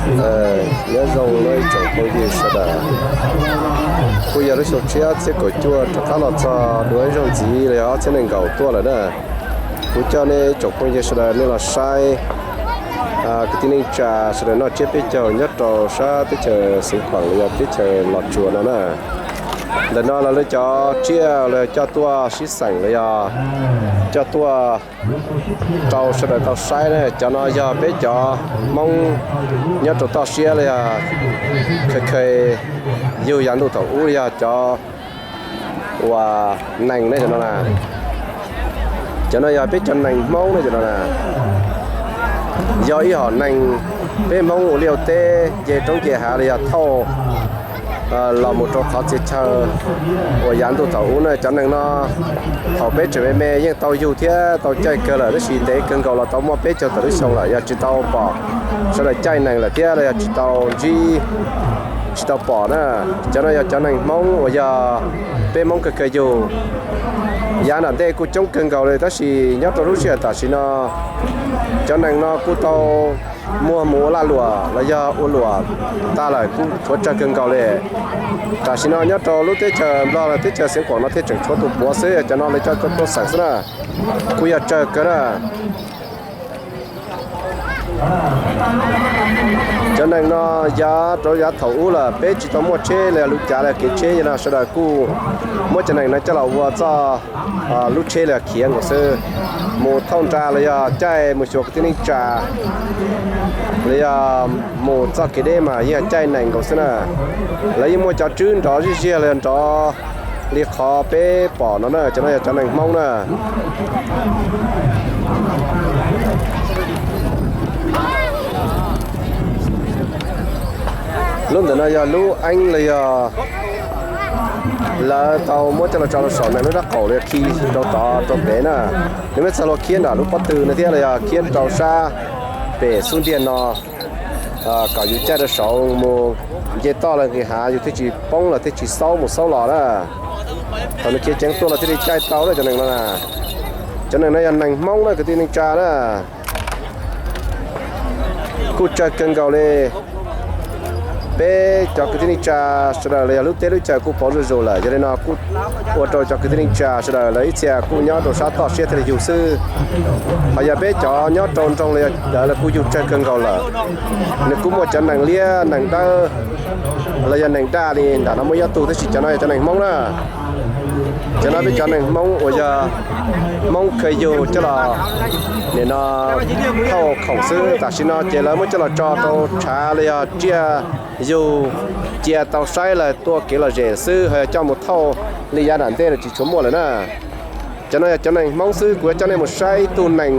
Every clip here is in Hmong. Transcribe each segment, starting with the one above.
Nyob zoo nawb ib tsoom phooj ywg sawv daws, kuj yog lub xyoo tshiab ob txhiab kaum cuaj rov qab los txog dua ib zaug ntxiv los yog ob txhiab nees nkaum tuaj lawm na. Kuv coj nej ib tsoom phooj ywg sawv daws nej los saib kwv tij neej tsa sawv daws noj tsiab peb caug nyob rau sab teb chaws Xeev Khuam los yog teb chaws Los Tsuas no na. Ntawm no los lawv cov tsiaj los coj tuaj sib xeem los yog coj tuaj rau sawv daws tau saib na. Cov no yog peb cov Hmoob nyob rau toj siab los yog kha kha yug yav ntuj thaum ub los yog cov uas nees ne cov no na. Cov no yog peb cov nees Hmoob ne cov no na. Yog ib hom nees peb Hmoob ua liaj ua teb nce roob nce hav los yog thauj los mus rau qhov txhia chaw uas yav ntuj thaum ub na. Cov nees no thaum peb tseem me me yeej tau yug thiab tau caij kawg lawm tab sis ntev kawg nkaus los tau muaj peb caug tawm lub xyoo lawm yog tsis tau pom sawv daws caij nees lawm thiab los yog tsis tau ntsib, tsis tau pom na. Cov no yog cov nees Hmoob uas yog peb Hmoob kawg kawg yug. Yav nram ntej kuj coob kawg nkaus li tab sis nyob rau lub sij hawm tam sim no cov nees no kuj tau muag mus ua laj luam los yog ua luam tag lawm kuj tshuav tsawg kawg nkaus li. Tam sim no nyob rau lub teb chaws Nplog los teb chaws Xeev Khuam no thiaj tseem tshuav tus puav xwb, cov no lawv coj tuaj xeem xwb na. Kuj yog tsawg kawg na. Cov nees no yav rau yav thaum ub lawm peb tsis tau muaj tsheb los yog lub cav los kev tsheb yog no sawv daws kuj muab cov nees no coj los ua txoj lub tsheb los yog khiav nkaus xwb, mus thauj nra los yog caij mus xyuas kwv tij neej tsa los yog mus txoj kev deb mas yeej yog caij nees nkaus xwb na. Lawv yeej muaj cov tswb nrov zij ziag los yog nrov li qhov peb pom no na, cov no yog cov nees Hmoob na. Lub ntawm no yog lub eeb los yog lawv tau muab coj los tso rau saum nees lub rab qaum los yog khi rau tod rau pem na. Nws muaj txog luag khiab nram lub pob tw no thiab los yog khiab rau sab pem xub ntiag no kom yus caij rau saud mus nce toj los nqis hav yus thiaj tsis poob los thiaj tsis xaub mus xaub los na. Thaum nws khiav ceev tuaj los thiaj li caij tau na cov nees no na. Cov nees no yog nees Hmoob na kwv tij neej tsa na. Kuj tsawg kawg nkaus li. Peb cov kwv tij neej tsa sawv daws los yog lub teb lub chaw kuj pauv zuj zus lawm, yog li no kuj ua rau cov kwv tij neej tsa sawv daws lawv ib txhia kuj nyob rau sab toj siab thiaj li yug xwb. Ho yog peb cov nyob rau nroog los yog lawv kuj yug tsawg kawg nkaus lawm. Nws kuj muaj cov nees liab nees dawb los yog nees daj li nram no muaj ib tug tab sis cov no yog cov nees Hmoob na. Cov no peb cov neeg Hmoob uas yog Hmoob khaws yug coj los nim no thauj khoom xwb. Tam sim no ces lawv muab coj los tso rau tshav los yog tsiaj yug cia tau saib lawm tuaj kev lom zem xwb, ho yog coj mus thauj li yav nram ntej los tsis tshua muaj lawm na. Cov no yog cov neeg Hmoob xwb, kuv yuav coj nej mus saib ib tug neeg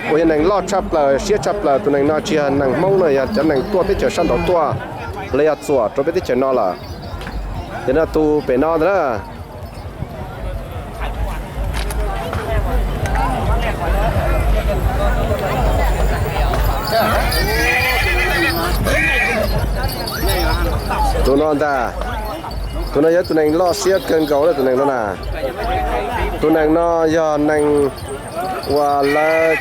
uas yog neeg loj tshaj plaws siab tshaj plaws. Tus neeg no tsis yog neeg Hmoob no, yog cov neeg tuaj teb chaws sab nraud tuaj los yog txuam rau peb teb chaws no lawm. Ces no tus pem no ntag na. Tus no ntag, tus no yog tus neeg loj siab kawg nkaus na, tus neeg no na. Tus neeg no yog neeg uas lawv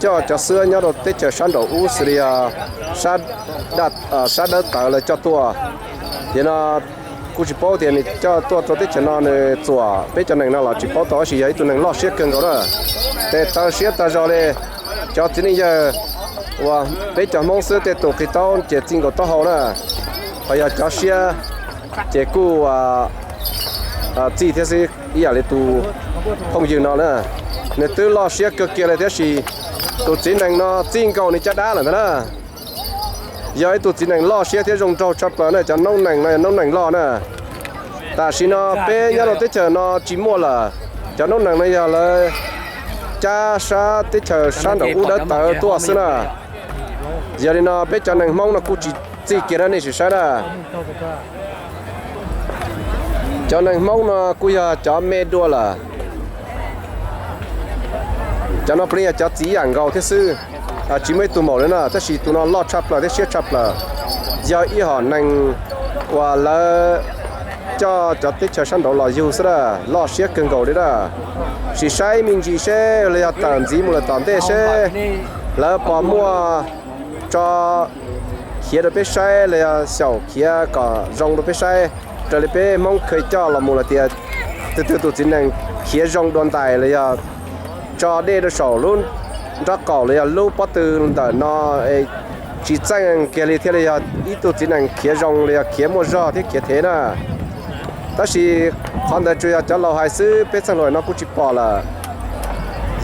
coj cov xwb nyob rau teb chaws sab nraum ub xws li yog sab dawb tawv lawv coj tuaj. Ces no kuj tsis paub tias nws coj tuaj rau teb chaws no nws txuam peb cov neeg no los tsis paub tau, tab sis yog ib tug neeg loj siab kawg nkaus na. Tes taw siab tag zog li. Cov txiv neej yawg uas peb cov Hmoob xwb tej tus qis taub ces txij nkaus taub hau na. Ho yog cov siab ces kuj txij thiab xwb ib yam li tus phooj ywg no na. Nws twb loj siab kawg kiag li tab sis tus txiv neeg no txij nkaus nws caj dab lawm ntag na. Yog ib tug txiv neeg loj siab thiab zoo nraug tshaj plaws na, cov noob neeg no yog noob neeg loj na. Tam sim no peb nyob rau teb chaws no tsis muaj lawm, cov noob neeg no yog lawv cab sab teb chaws sab nraum ub dawb tawv tuaj xwb na. Yog li no peb cov neeg Hmoob no kuj tsis txij kiag na, nej sim saib na. Cov neeg Hmoob no kuj yog cov me dua lawm. Cov no puav leej yog cov txiv yam nkaus thiab xwb, tsis muaj ib tug maum li na, tab sis tus no loj tshaj plaws thiab siab tshaj plaws. Yog ib hom neeg uas lawv coj cov teb chaws sab nraud los yug xwb na, loj siab kawg nkaus li na. Sim saib me ntsis seb los yog tawm ntxiv mus lawm tom ntej seb lawv puas muaj tso khiav rau peb saib los yog xyaum khiav kom zoo rau peb saib. Raws li peb Hmoob kheev coj los mus lawm tias, tus twg tus txiv nees khiav zoo dua ntais los yog tso dej rau saum lub nrob qaum los yog lub pob tw ntawm no tsis txeej kiag li thiaj li yog ib tug txiv nees khiav zoo los yog khiav muaj zog thiab khiav thev na. Tab sis qhov ntawd tsuas yog cov laus hais xwb, peb txheej laus no kuj tsis pom lawm.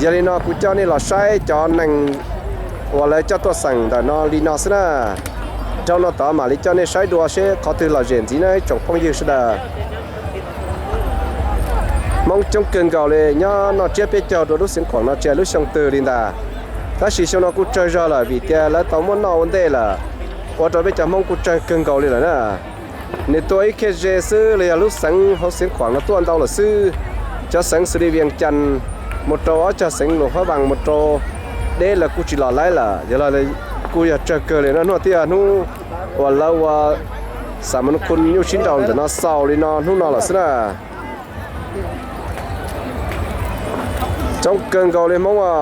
Yog li no kuv coj nej los saib cov neeg uas lawv coj tuaj xeem ntawm no li no xwb na. Dhau no tod mam li coj nej saib dua seb qhov twg lom zem ntxiv na ib tsoom phooj ywg sawv daws. Hmoob coob kawg nkaus li nyob noj tsiab peb caug rau lub Xeev Khuam no tsis hais lub xyoo twg li ntag. Tab sis xyoo no kuj tsawg zog lawm vim tias lawv tau muab noj ua ntej lawm, ua rau peb cov Hmoob kuj tsawg kawg nkaus li lawm na. Nws tuaj ib khiaj ze xwb los yog lub xeev hauv Xeev Khuam no tuaj ntau lawm xwb. Cov xeev xws li Vias Cas mus rau ob cag xeev Luas Phab Vas mus rau deb lawv kuj tsis los laib lawm, yog los kuj yog tsawg kawg li no. Hnub thiaj hnub uas lawv ua xam ma nu khu nyuj sib nraus ntawm no xaus li no hnub no lawm xwb na. Coob kawg nkaus li Hmoob os.